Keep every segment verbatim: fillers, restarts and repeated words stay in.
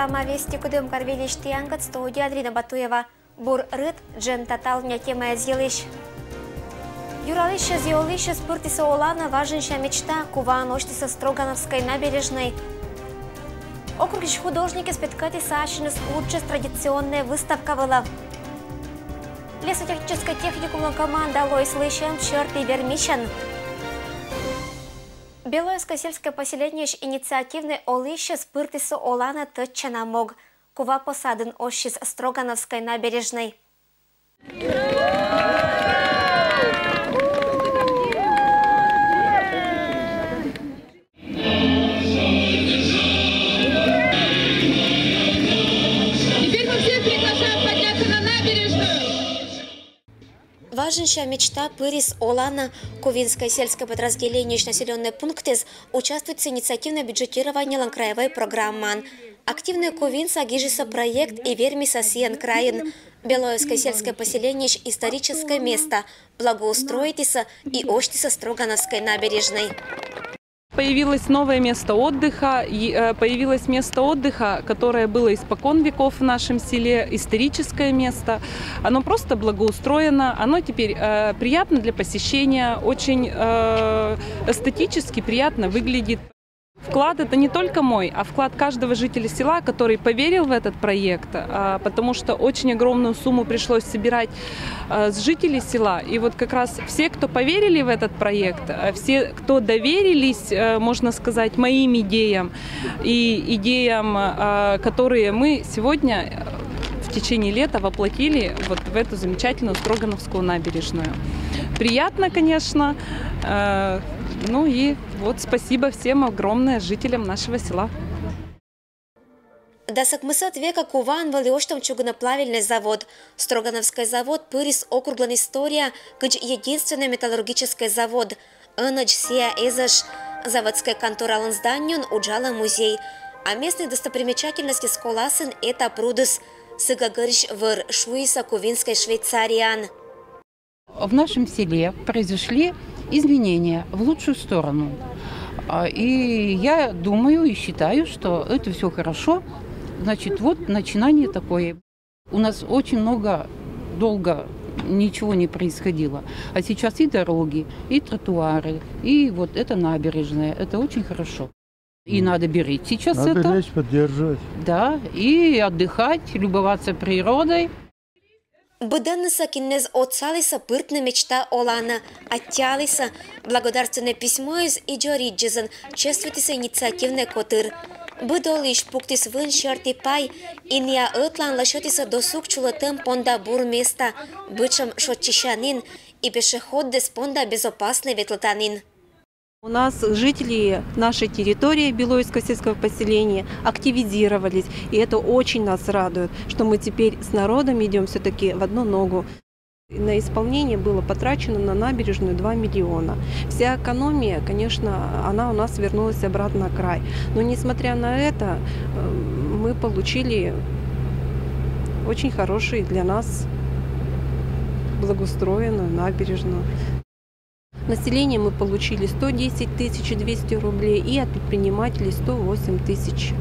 Программа «Вести» кудем Карвилищ тиянкат, студия Андрина Батуева. Бур рыт, джем татал ня темаэз йылысь. Юралысьсэ и олысьсэ пыртӥзы оланэ «Важенся мечта», куваен усьтӥзы Строгановской набережной. Округысь художникъёс петкатӥзы асьныз ужез традиционной выставка вылэ. Лесотехнической техникумлэн команда луиз лыйсем сьӧрты Вермисен. Белоевское сельское поселениысь инициативной олысьсэ пыртӥзы оланэ тэтчана мог. Кува посадын усьтӥз Строгановской набережной. Теперь мы всех приглашаем подняться на набережную. «Важенся мечта» пыриз оланэ. Кувинское сельское подразделениысь населённой пунктэз участвует инициативной бюджетированиелэн краевой программаын. Активной кувинса гижыса проект и вермиз Россиен крайын. Белоевское сельское поселениысь историческое место благоустроитӥзы и усьтӥзы Строгановской набережной. Появилось новое место отдыха, и, э, появилось место отдыха, которое было испокон веков в нашем селе, историческое место. Оно просто благоустроено, оно теперь, э, приятно для посещения, очень, э, эстетически приятно выглядит. Вклад — это не только мой, а вклад каждого жителя села, который поверил в этот проект, а, потому что очень огромную сумму пришлось собирать, э, с жителей села. И вот как раз все, кто поверили в этот проект, э, все, кто доверились, э, можно сказать, моим идеям и идеям, э, которые мы сегодня, э, в течение лета воплотили вот в эту замечательную Строгановскую набережную. Приятно, конечно. Э, ну и вот спасибо всем огромное жителям нашего села. Дас укмысэтӥ века куваен вылӥ усьтэм чугуноплавильной завод. Строгановской завод пыриз округлэн история кызь единственной металлургической завод. Ӧнӧдз сия эзэш. Заводской конторалэн зданиын уджалэ музей. А местной достопримечательностез коласын — это прудыз. Сы гӧгӧрысь вӧр шуиса Кувинской Швейцариен. В нашем селе произошли изменения в лучшую сторону. А, и я думаю и считаю, что это все хорошо. Значит, вот начинание такое. У нас очень много долго ничего не происходило. А сейчас и дороги, и тротуары, и вот эта набережная. Это очень хорошо. И надо беречь сейчас надо это. Беречь, поддерживать. Да, и отдыхать, любоваться природой. Быдэнызы кинэз отсалыса пыртны мечта оланэ, аттьялыса благодарственной письмоез и ӟориджызэн чествуйтыса инициативной котыр. Быдолысь пуктӥз вын сьӧртӥ пай, инъя ӧтлан лэсьтыса досуг чулэтэм понда бур места, быдшем шотчысянын и пешеходдэс понда безопасной ветлытанын. У нас жители нашей территории Белойского сельского поселения активизировались, и это очень нас радует, что мы теперь с народом идем все-таки в одну ногу. На исполнение было потрачено на набережную два миллиона. Вся экономия, конечно, она у нас вернулась обратно на край. Но несмотря на это, э, мы получили очень хороший для нас благоустроенную набережную. Население мы получили сто десять тысяч двести рублей и от предпринимателей сто восемь тысяч.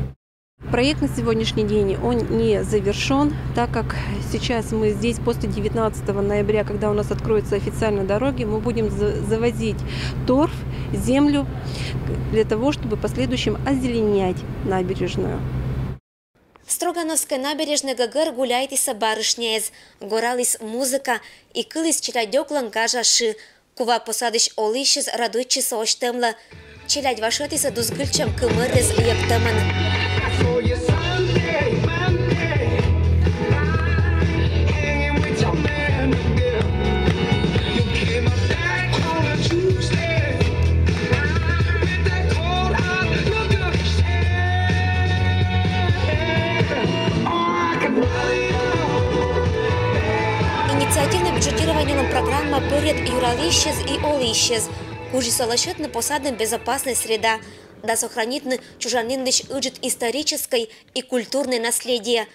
Проект на сегодняшний день, он не завершен, так как сейчас мы здесь после девятнадцатого ноября, когда у нас откроются официальные дороги, мы будем завозить торф, землю для того, чтобы в последующем озеленять набережную. Строгановской набережной гӧгӧр гуляйтӥз барышняэз, горалӥз музыка и кылӥз челядьёклэн гажа шы. Кува посадысь олысьёс радуйтчизы усьтэмлы. Челядь вашатӥзы дузгыльчем кымырез йӧктэмын. Инициативной бюджетированиелэн программа пырет юралысьсэс и олысьсэс. Кужысьёслы сётны посадын безопасной среда да сохранитны чужанинлэсь ыджыт исторической и культурной наследие.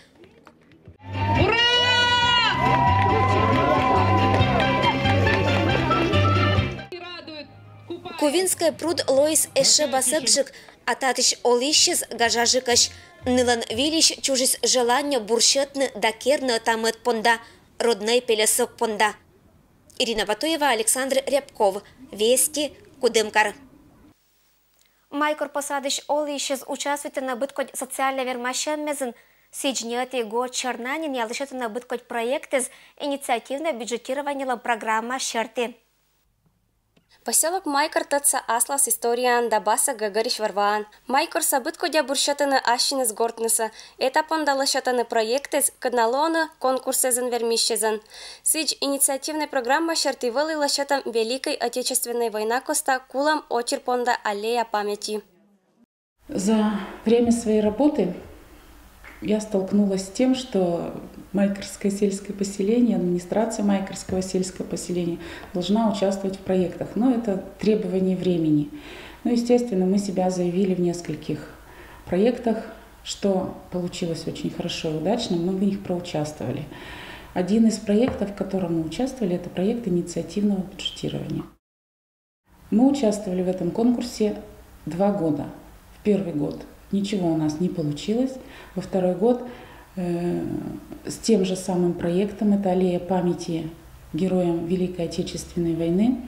Кувинской пруд луиз эшшо басэкджык, а татысь олысьсэс гажаджыкесь. Нылӧн вильысь чужис желание бур сетны да керны ӧта-мӧд понда, роднӧй пельӧсӧ понда. Ирина Батуева, Александр Рябков, «Вести», Кудымкар. Майкор посадысь олысьӧс участвуйтӧны быдкодь социальнӧй вермасьӧмӧн. Сідз, ньӧти год сёрнанінъя лӧсьӧдӧны быдкодь проектсӧ инициативнӧй бюджетированиелӧн программа серти. Посёлок Майкор тӧдса аслас историяӧн да баса гӧгӧрысь вӧр-ваӧн. Майкорса быдкодя бур сетӧны ассьыныс гортнысӧ. Ӧта понда лӧсьӧдӧны проектсӧ, кӧд на лоӧны конкурсӧн вермысьӧн. Сідз, инициативнӧй программа серти вӧлі лӧсьӧдӧм Великӧй Отечественнӧй война коста кулӧм отир понда аллея памяти. За время своей работы я столкнулась с тем, что Майкорское сельское поселение, администрация Майкорского сельского поселения должна участвовать в проектах. Но это требование времени. Ну, естественно, мы себя заявили в нескольких проектах, что получилось очень хорошо и удачно, мы в них проучаствовали. Один из проектов, в котором мы участвовали, это проект инициативного бюджетирования. Мы участвовали в этом конкурсе два года. В первый год ничего у нас не получилось. Во второй год э, с тем же самым проектом, это аллея памяти героям Великой Отечественной войны.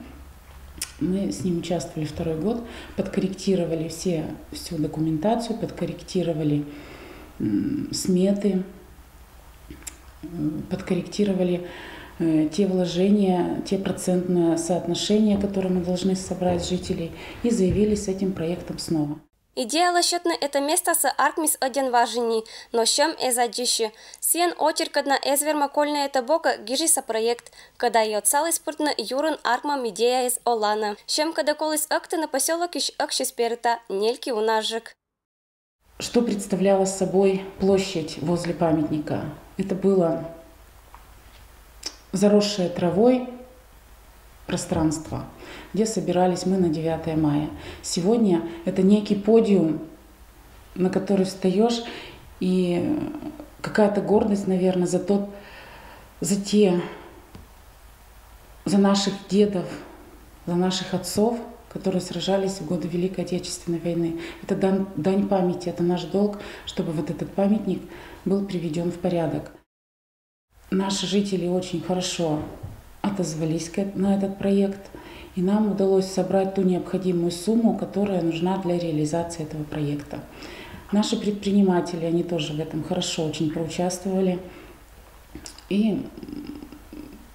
Мы с ним участвовали второй год, подкорректировали все, всю документацию, подкорректировали м, сметы, м, подкорректировали э, те вложения, те процентные соотношения, которые мы должны собрать с жителей, и заявились с этим проектом снова. Идея лӧсьӧдны это местасӧ артмис ӧдйӧн важӧн ни, но сьӧм эз аддзысьы. Сійӧн отир, кӧд на эз вермӧ кольны это бокӧ, гижисӧ проект, кӧда и отсаліс пыртны юрын артмӧм идеяӧс оланӧ. Сьӧм, кӧдӧ коліс ӧктыны посёлокысь ӧксис перыта, нелькиунажык. Что представляла собой площадь возле памятника? Это было заросшее травой пространство, где собирались мы на девятое мая. Сегодня это некий подиум, на который встаешь, и какая-то гордость, наверное, за тот, за те, за наших дедов, за наших отцов, которые сражались в годы Великой Отечественной войны. Это дан- дань памяти, это наш долг, чтобы вот этот памятник был приведен в порядок. Наши жители очень хорошо отозвались на этот проект, и нам удалось собрать ту необходимую сумму, которая нужна для реализации этого проекта. Наши предприниматели, они тоже в этом хорошо очень проучаствовали и,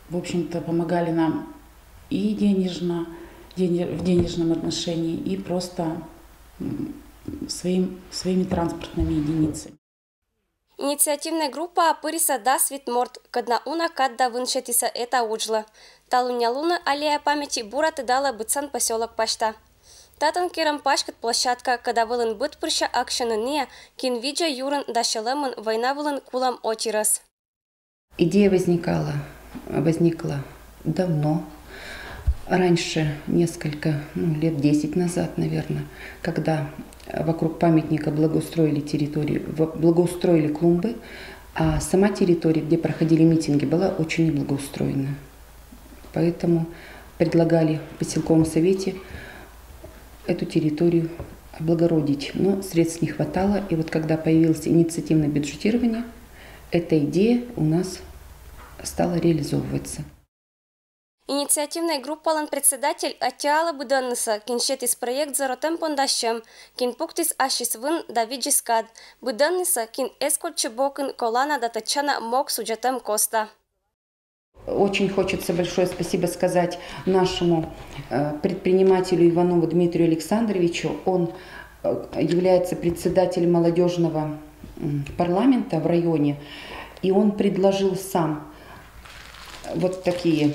в общем-то, помогали нам и денежно, в денежном отношении, и просто своим, своими транспортными единицами. Инициативнӧй группаа пырисӧ дас вит морт, кӧд на уна кад да вын сетісӧ это уджлы. Талунъя лунӧ аллея памяти бура тыдалӧ быдсян посёлок пасьта. Татӧн керӧм паськыд площадка, кӧда вылын быдпырся ӧксьӧны ния, кин видзӧ юрын да сьӧлӧмын война вылын кулӧм отирӧс. Идея возникала, возникла давно, раньше, несколько, ну, лет десять назад, наверное, когда вокруг памятника благоустроили территорию, благоустроили клумбы, а сама территория, где проходили митинги, была очень неблагоустроена. Поэтому предлагали в поселковом совете эту территорию облагородить, но средств не хватало. И вот когда появилось инициативное бюджетирование, эта идея у нас стала реализовываться. Инициативнӧй группалӧн председатель аттьӧалӧ быдӧннысӧ, кин сетіс проектсӧ рӧтӧм понда сьӧм, кин пуктіс ассьыс вын да видзис кад. Быдӧннысӧ, кин эз кольччы бокын колана да тӧдчана мог судзӧдтӧм коста. Очень хочется большое спасибо сказать нашему э, предпринимателю Иванову Дмитрию Александровичу. Он э, является председателем молодежного парламента в районе, и он предложил сам вот такие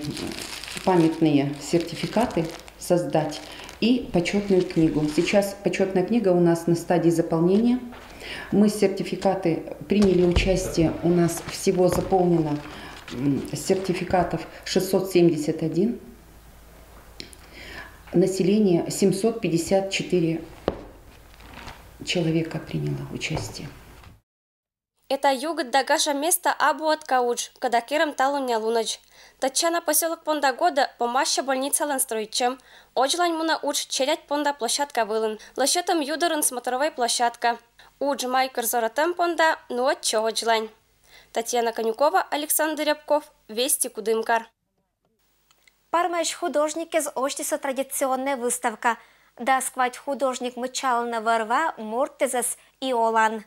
памятные сертификаты создать и почетную книгу. Сейчас почетная книга у нас на стадии заполнения. Мы сертификаты приняли участие, у нас всего заполнено сертификатов шестьсот семьдесят один, население семьсот пятьдесят четыре человека приняло участие. Эта югыд да гажа места абу ӧтка удж, кӧда керӧм талунъя лунӧдз. Тӧдчана, посёлок понда годӧ помасьӧ больницалӧн стрӧитчӧм, одзлань мунӧ удж челядь понда площадка вылын, лӧсьӧдтӧм ю дорын смотровӧй площадка. Удж майкӧр зорӧтӧм понда нуӧдчӧ водзлань. Татьяна Конюкова, Александр Рябков, «Вести», Кудымкар. Пармаысь художниккез осьтісӧ традиционнӧй выставка. Дас квайт художник мыччалӧны вӧр-ва, мортӧзӧс и олан.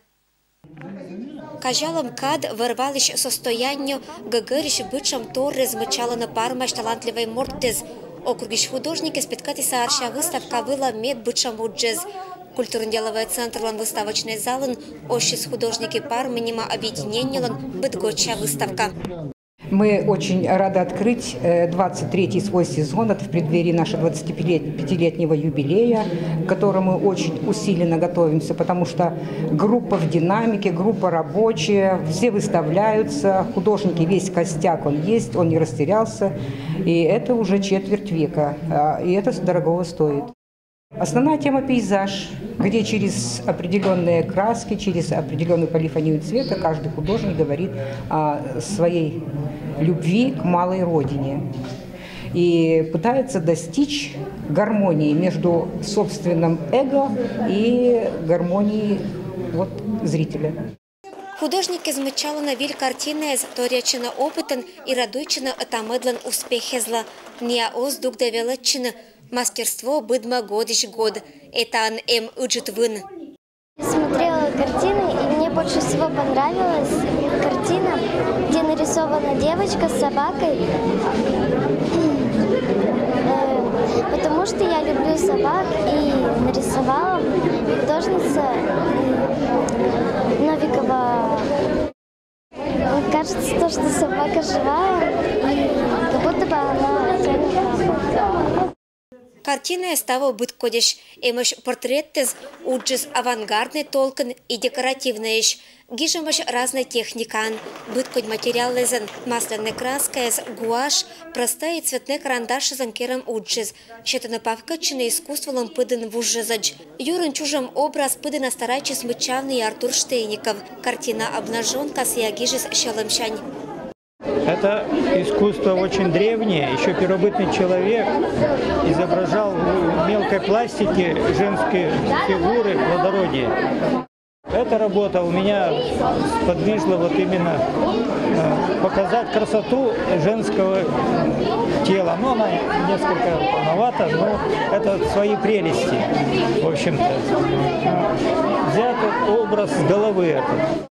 Казялӧм кад, вӧр-ваысь состояннё, гӧгӧрысь бытшӧм торйӧз мыччалӧны Пармаысь талантливӧй мортӧс. Округысь художниккез петкӧдтісӧ «Арся» выставка вылӧ медбытшӧм уджыс. Культурно-деловӧй центрлӧн выставочнӧй залын осьтіс «Художники Пармы» нима объединенилӧн быдгодся выставка. Мы очень рады открыть, э, двадцать третий свой сезон. Это в преддверии нашей двадцатипятилетнего юбилея, к которому мы очень усиленно готовимся, потому что группа в динамике, группа рабочая, все выставляются, художники, весь костяк, он есть, он не растерялся. И это уже четверть века, а, и это дорогого стоит. Основная тема — пейзаж, где через определенные краски, через определенную полифонию цвета каждый художник говорит о своей любви к малой родине и пытается достичь гармонии между собственным эго и гармонией вот зрителя. Художниккез мыччалӧны виль картинаэз, торйӧдчӧны опытӧн и радуйтчӧны ӧта-мӧдлӧн успехезлы. Ниа оз дугдӧ велӧдчыны, мастерство быдмӧ годысь год. Этаын эм ыджыд вын. Смотрела картины, и мне больше всего понравилась картина, где нарисована девочка с собакой. Э, потому что я люблю собак, и нарисовала художница, э, Новикова. Кажется, то, что собака живая, и как будто бы она тянет лапу. Картинаыс таво быдкодьӧсь, эмӧсь портреттэз, уджыс авангарднӧй толкын и декоративнӧйӧсь. Гижӧмӧсь разнӧй техникаӧн. Быдкодь материалъясӧн: масляннӧй краскаяс, гуашь, простӧй и цветнӧй карандашъясӧн керӧм уджыс. Сетӧны павкӧдчыны искусстволӧн пыдын вужӧдз. Юрын чужӧм образ пыдінас старайтчис мыччавны и Артур Штейников. Картина «Обнажёнка» сійӧ гижис сьӧлӧмсянь. Это искусство очень древнее. Еще первобытный человек изображал в мелкой пластике женские фигуры, плодородие. Эта работа у меня сподвижла вот именно, э, показать красоту женского тела. Ну, она несколько полновата, но это свои прелести, в общем-то. Взят образ с головы этот.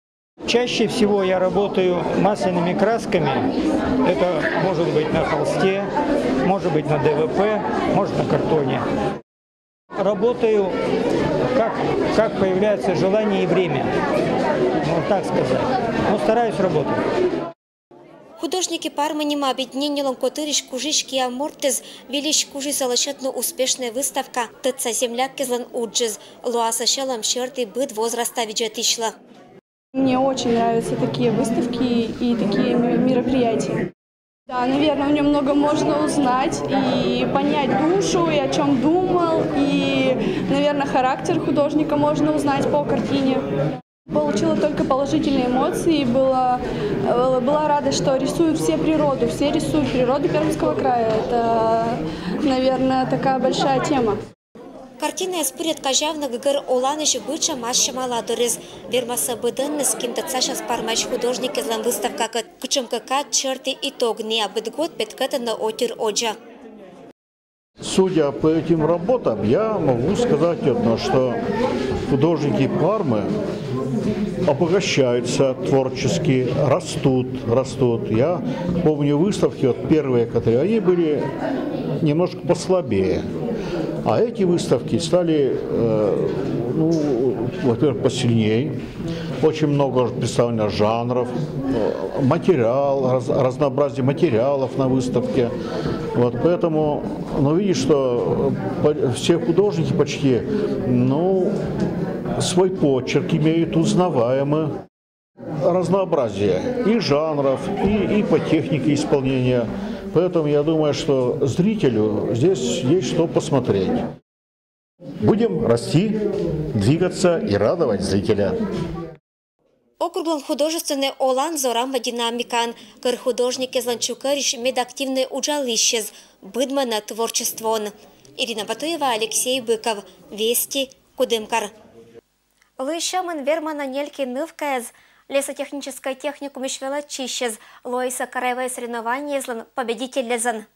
Чаще всего я работаю масляными красками. Это может быть на холсте, может быть на ДВП, может на картоне. Работаю, как, как появляется желание и время, вот так сказать. Но стараюсь работать. «Художники Пармы» нима объединенилӧн котырысь кужысь киа мортыс вильысь кужисӧ лӧсьӧдны успешнӧй выставка, тӧдса земляккезлӧн уджыс. Лоас сьӧлӧм серти быд возраста видзӧдысьлы. Мне очень нравятся такие выставки и такие ме-, мероприятия. Да, наверное, в нем много можно узнать и понять душу, и о чем думал, и, наверное, характер художника можно узнать по картине. Получила только положительные эмоции, была, э, была рада, что рисуют все природу, все рисуют природу Пермского края. Это, наверное, такая большая тема. Картинаэз пырӧд казявны гӧгӧр оланысь быдшӧм ас чӧв-ма ладорйыс. Вермасӧ быдӧнныс, ким тӧдсасяс Пармаысь художникезлӧн выставкакӧд, кутшӧмкӧ кад серти итог ниа быд год петкӧдтӧны отир водзӧ. Судя по этим работам, я могу сказать одно, что художники Пармы обогащаются творчески, растут, растут. Я помню выставки, вот первые, которые, они были немножко послабее. А эти выставки стали, э, ну, во-первых, посильнее. Очень много представлено жанров, э, материал, раз-, разнообразие материалов на выставке. Вот, поэтому, ну, видишь, что, э, по-, все художники почти, ну, свой почерк имеют, узнаваемы. Разнообразие и жанров, и, и по технике исполнения. Поэтому я думаю, что зрителю здесь есть что посмотреть. Будем расти, двигаться и радовать зрителя. Округлӧн художественнӧй олан зораммӧ динамикаӧн. Кӧр художникезлӧн чукӧрйысь мед активнӧй уджалысьяс быдмӧны творчествоын. Ирина Батуева, Алексей Быков, «Вести», Кудымкар. Лыйсёмын вермано нельки нывкаез, лесотехнической техникумысь велӧдчысьӧз, лоисӧ краевой соревнованиезлӧн победительӧзӧн.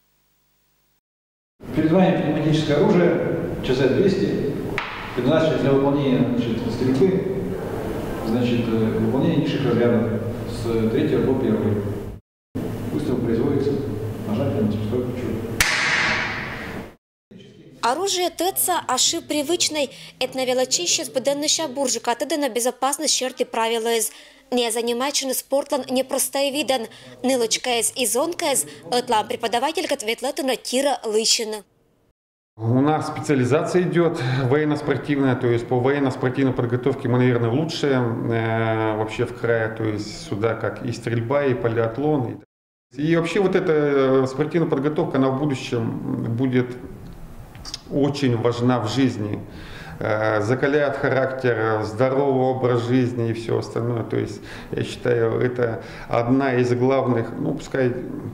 Перед вами пневматическое оружие, ЧЗ двести, предназначенное для выполнения, значит, стрельбы, значит, э, выполнения низших разрядов с третьего по первый. Выстрел производится нажатием на спусковой крючок. Оружие тӧдса ачыс привычнӧй, этна велӧдчысьӧс быдӧнныся бурджыка тӧдӧны безопасность серти правилӧяс. Найӧ занимайтчӧны спортлӧн непростӧй видӧн. Нылӧчкаэз и зонкаэз ӧтлаын преподавателькӧд ветлӧны тирӧ лыйсьыны. У нас специализация идет военно-спортивная, то есть по военно-спортивной подготовке мы, наверное, лучшие э, вообще в крае, то есть сюда как и стрельба, и полиатлон. И, и вообще вот эта э, спортивная подготовка, она в будущем будет очень важна в жизни. Э, закаляет характер, здоровый образ жизни и все остальное. То есть, я считаю, это одна из главных, ну, пускай,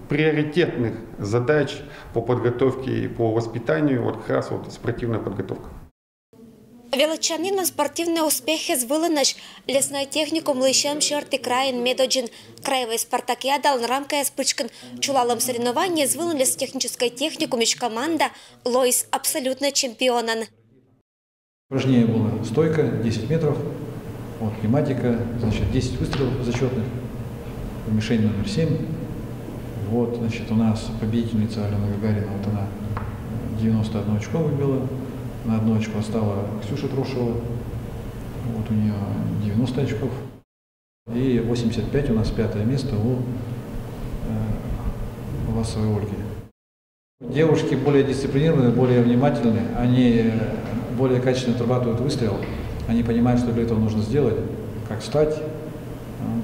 приоритетных задач по подготовке и по воспитанию, вот как раз вот спортивная подготовка. Велӧдчанінлӧн спортивнӧй успехъяс вылынӧсь лесной техникум лыйсьӧм серти крайын медодзын. Краевой спартакиадалӧн рамкаяс пытшкын чулалӧм соревнованиез вылын лесотехнической техникумысь команда лоис абсолютнӧй чемпионӧн. Упражнение было стойка, десять метров, вот, пневматика, значит, десять выстрелов зачетных, мишень номер семь. Вот, значит, у нас победительница Алена Гагарина, вот она, девяносто одно очко выбила, на одно очко отстала Ксюша Трошева, вот у нее девяносто очков. И восемьдесят пять у нас пятое место у э, Власовой Ольги. Девушки более дисциплинированы, более внимательны, они более качественно отрабатывают выстрел, они понимают, что для этого нужно сделать, как встать,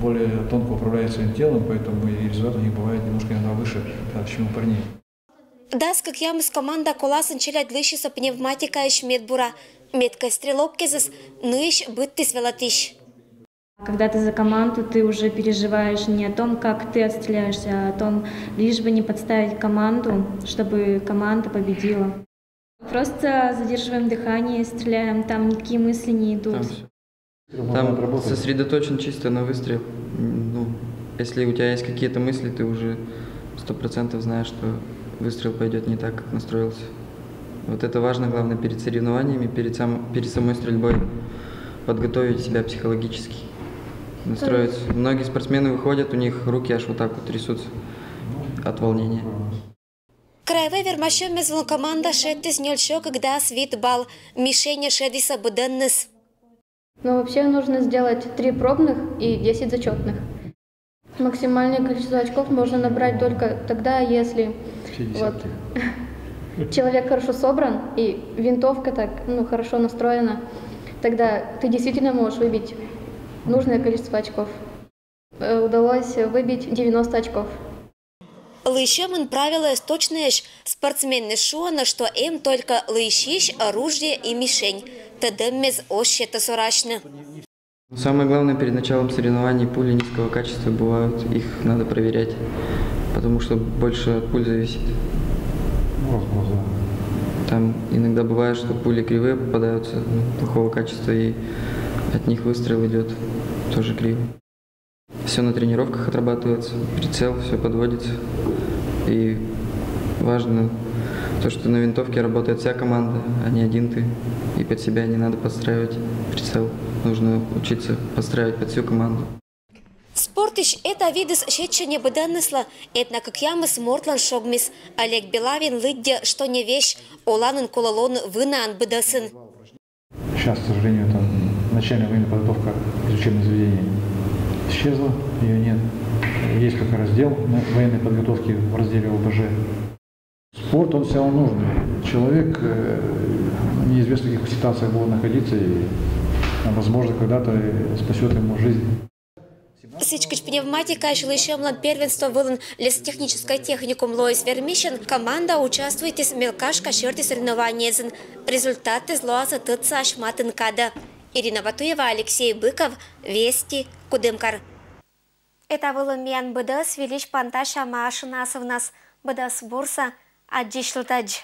более тонко управляют своим телом, поэтому и результат у них бывает немножко иногда выше, чем у парней. Дас кӧкъямыс команда коласын челядь лыйсисӧ пневматикаысь медбура. Мед кӧ стрелок кежлӧ, ныысь быдтіс велӧдысь. Когда ты за команду, ты уже переживаешь не о том, как ты отстреляешься, а о том, лишь бы не подставить команду, чтобы команда победила. Просто задерживаем дыхание, стреляем, там никакие мысли не идут. Там, там сосредоточен чисто на выстрел. Ну, если у тебя есть какие-то мысли, ты уже сто процентов знаешь, что выстрел пойдет не так, как настроился. Вот это важно, главное, перед соревнованиями, перед, сам, перед самой стрельбой подготовить себя психологически, настроиться. Многие спортсмены выходят, у них руки аж вот так вот трясутся от волнения. Краевой вермасьӧмъяс вылын команда шедьтіс нёльсё кык дас вит балл, мишеньӧ шедісӧ быдӧнныс. Но вообще нужно сделать три пробных и десять зачетных. Максимальное количество очков можно набрать только тогда, если вот, человек хорошо собран и винтовка так, ну, хорошо настроена, тогда ты действительно можешь выбить нужное количество очков. Э, удалось выбить девяносто очков. Лыйсьӧмын правилӧяс точнӧйӧсь, спортсменъяс шуӧны, что эм только лыйсьысь, оружие и мишень. Тӧдӧммес оз сетӧ сорасьны. Самое главное, перед началом соревнований пули низкого качества бывают, их надо проверять, потому что больше от пуль зависит. Там иногда бывает, что пули кривые попадаются, ну, плохого качества, и от них выстрел идет тоже криво. Все на тренировках отрабатывается, прицел, все подводится. И важно то, что на винтовке работает вся команда, а не один ты. И под себя не надо подстраивать прицел. Нужно учиться подстраивать под всю команду. Спортысь эта видыс сетчӧ не быдӧнныслы, этна кӧкъямыс мортлӧн шогмис. Олег Белавин лыддьӧ, что не весь, оланын колӧ лоны вынаӧн быдӧсын. Сейчас, к сожалению, это начальная военная подготовка из учебных заведений исчезла, ее нет. Есть только раздел военной подготовки в разделе ОБЖ. Спорт, он все равно нужен. Человек э, неизвестно в каких ситуациях будет находиться, и, возможно, когда-то спасет ему жизнь. Сідзкӧ, пневматикаысь лыйсьӧмлӧн первенство вылын лесотехнической техникум лоис вермисьӧн, команда участвуйтіс мелкашка серти соревнованиезын. Результатыс лоас тӧдса ась матын кадӧ. Ирина Батуева, Алексей Быков, Вести, Кудымкар. Эта вылын миян быдӧс. Вильысь пантасям ашнас-вынас. Быдӧс бурсӧ, аддзысьлытӧдз.